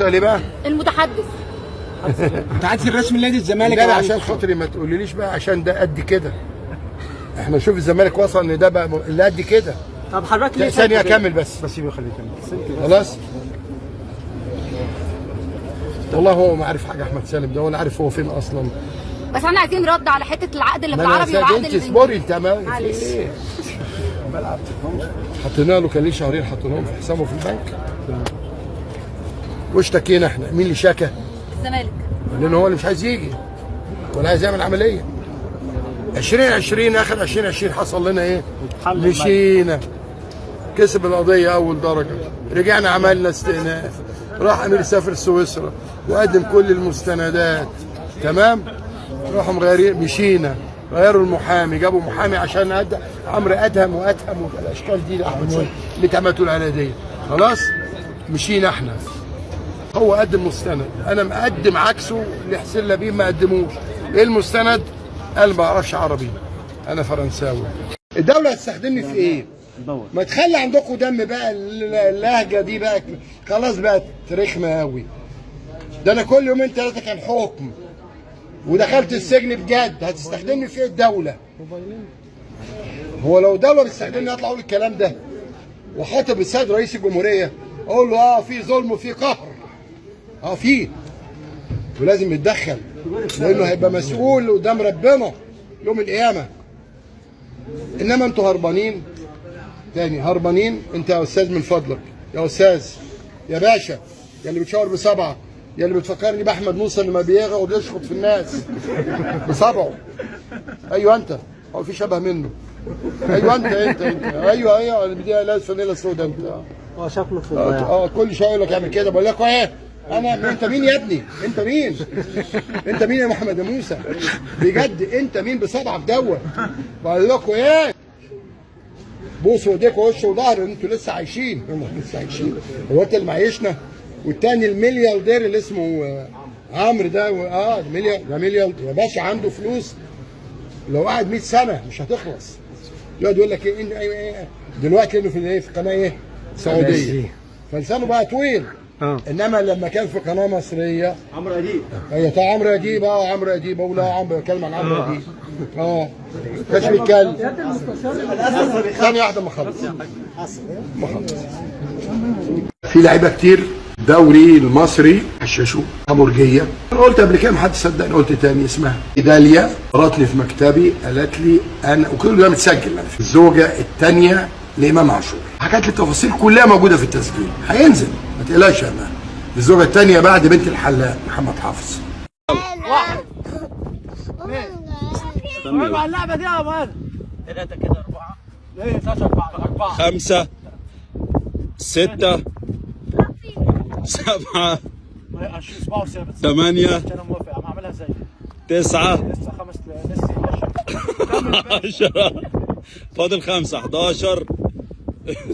ليه بقى؟ المتحدث. متحدث الرسمي لنادي الزمالك. لا عشان خاطري ما تقوليليش بقى عشان ده قد كده. احنا شوف الزمالك وصل ان ده بقى اللي قد كده. طب حضرتك ليه ثانية اكمل بس. بس خليه يكمل. خلاص؟ والله هو ما عارف حاجة احمد سالم ده ولا عارف هو فين اصلا. بس احنا عايزين رد على حتة العقد اللي ما انا بالعربي والعقد انت اللي اصبري انت ما معلش. ايه؟ حطينا له كان ليه شهرين حطيناهم في حسابه في البنك. واشتكينا احنا، مين اللي شكى؟ الزمالك. لان هو اللي مش عايز يجي ولا عايز يعمل عملية. 2020 اخر 2020 حصل لنا ايه؟ مشينا كسب القضية اول درجه، رجعنا عملنا استئناف، راح امير سافر سويسرا وقدم كل المستندات تمام؟ راحوا مغيرين مشينا غيروا المحامي، جابوا محامي عشان عمرو ادهم وادهم والاشكال دي لاحمد سالم اللي اتعملت العليا دي، خلاص؟ مشينا احنا هو قدم مستند، انا مقدم عكسه لحسين لبيب ما قدموش. ايه المستند؟ قال ما اعرفش عربي انا فرنساوي. الدولة هتستخدمني في ايه؟ ما تخلي عندكم دم بقى، اللهجة دي بقى خلاص بقت رخمة قوي. ده انا كل يومين ثلاثة كان حكم ودخلت السجن بجد، هتستخدمني في ايه الدولة؟ هو لو الدولة بتستخدمني اطلع اقول الكلام ده وخاطب السيد رئيس الجمهورية اقول له في ظلم وفي قهر. في ولازم يتدخل لانه هيبقى مسؤول قدام ربنا يوم القيامة. انما انتوا هربانين تاني، هربانين. انت يا استاذ من فضلك يا استاذ يا باشا يا اللي بتشاور بصبعك يا اللي بتفكرني باحمد موسى اللي ما بيغرق وبيشخط في الناس بصبعه. ايوه انت، هو في شبه منه. ايوه انت انت انت ايوه ايوه اللي بدي لابس فانيله سودا انت. هو شكله في الضياع. كل شوية يقول لك اعمل كده، بقول لكم ايه؟ انا انت مين يا ابني؟ انت مين؟ انت مين يا محمد يا موسى؟ بجد انت مين بصبعك دوت؟ بقول لكم ايه؟ بوسوا ايديكم وش وظهر انتوا لسه عايشين، هم لسه عايشين. هو انت اللي معيشنا؟ والتاني الملياردير اللي اسمه عمرو ده ده مليار يا باشا، عنده فلوس لو قعد 100 سنة مش هتخلص. يقعد يقول لك ايه إيه دلوقتي انه في ايه، في قناة ايه؟ سعودية، فلسانه بقى طويل. انما لما كان في قناة مصرية عمرو اديب. ايوه طبعا عمرو اديب. عمرو اديب، اقول عمرو بتكلم عن عمرو اديب. ما كانش بيتكلم. ثانية واحدة ما خلص. في لعيبة كتير دوري المصري حششوا خمرجيه. انا قلت قبل كده ما حد صدقني، قلت تاني اسمها داليا راتني في مكتبي قالت لي انا، وكل ده متسجل، الزوجة الثانية لامام عاشور، حكت لي التفاصيل كلها موجودة في التسجيل، هينزل ما تقلقش يا مان. الزوجة الثانية بعد بنت الحلاق محمد حافظ. واحد اثنين على اللعبة دي يا مان. 3 كده 4 3 4 5 6 7 8 9 10 فاضل 5 11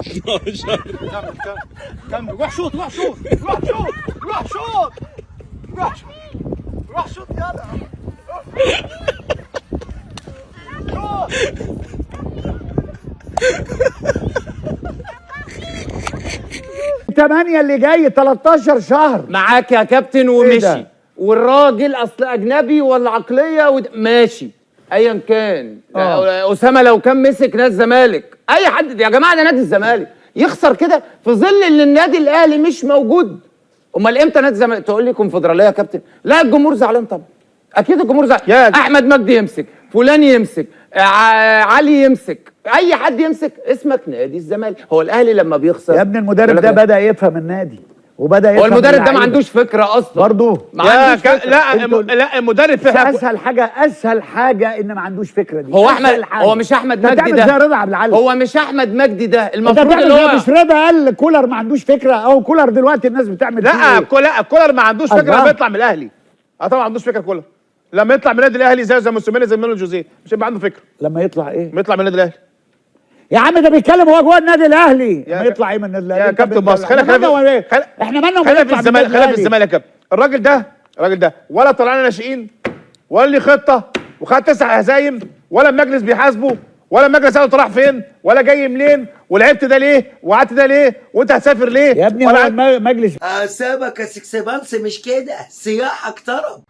12. كمل روح شوط روح شوط روح شوط روح شوط روح شوط روح شوط يلا شوط. 8 اللي جاي 13 شهر معاك يا كابتن ومشي. والراجل اصل اجنبي ولا عقلية ماشي ايا كان. اسامة لو كان مسك نادي الزمالك اي حد يا جماعة، ده نادي الزمالك يخسر كده في ظل ان النادي الاهلي مش موجود. امال امتى نادي الزمالك؟ تقول لي كونفدراليه يا كابتن؟ لا الجمهور زعلان طبعا، اكيد الجمهور زعلان. احمد مجدي يمسك، فلان يمسك، علي يمسك، اي حد يمسك، اسمك نادي الزمالك. هو الاهلي لما بيخسر يا ابني المدرب ده بدا يفهم النادي وبدا يفهم. هو المدرب ده ما عندوش فكرة اصلا برضه ما عندوش فكرة. لا المدرب فهم. اسهل حاجة، اسهل حاجة ان ما عندوش فكرة دي. هو احمد، هو مش احمد مجدي ده زي رضا عبد العال. هو مش احمد مجدي ده المفروض اللي هو مش رضا قال كولر ما عندوش فكرة. او كولر دلوقتي الناس بتعمل لا لا كولر ما عندوش فكرة لما يطلع من الاهلي. طبعا ما عندوش فكرة كولر لما يطلع من النادي الاهلي زي موسيماني زي مانويل جوزيه مش هيبقى عنده فكرة. لما يطلع ايه؟ لما يطلع من النادي الاهلي يا عم ده بيتكلم هو جوه النادي الاهلي. لما يطلع ايه من النادي الاهلي يا كابتن مصر؟ خلينا احنا مالنا خلينا في الزمالك، خلينا في الزمالك يا كابتن. الراجل ده، الراجل ده ولا طلعنا ناشئين ولا ليه خطه وخد 9 هزايم ولا المجلس بيحاسبه. ولا المجلس قال انت رايح فين ولا جاي منين ولعبت ده ليه وقعدت ده ليه وانت هتسافر ليه. يا ابني ولا هو مجلس سابك يا سكسبانس، مش كده؟ سياحك طرب.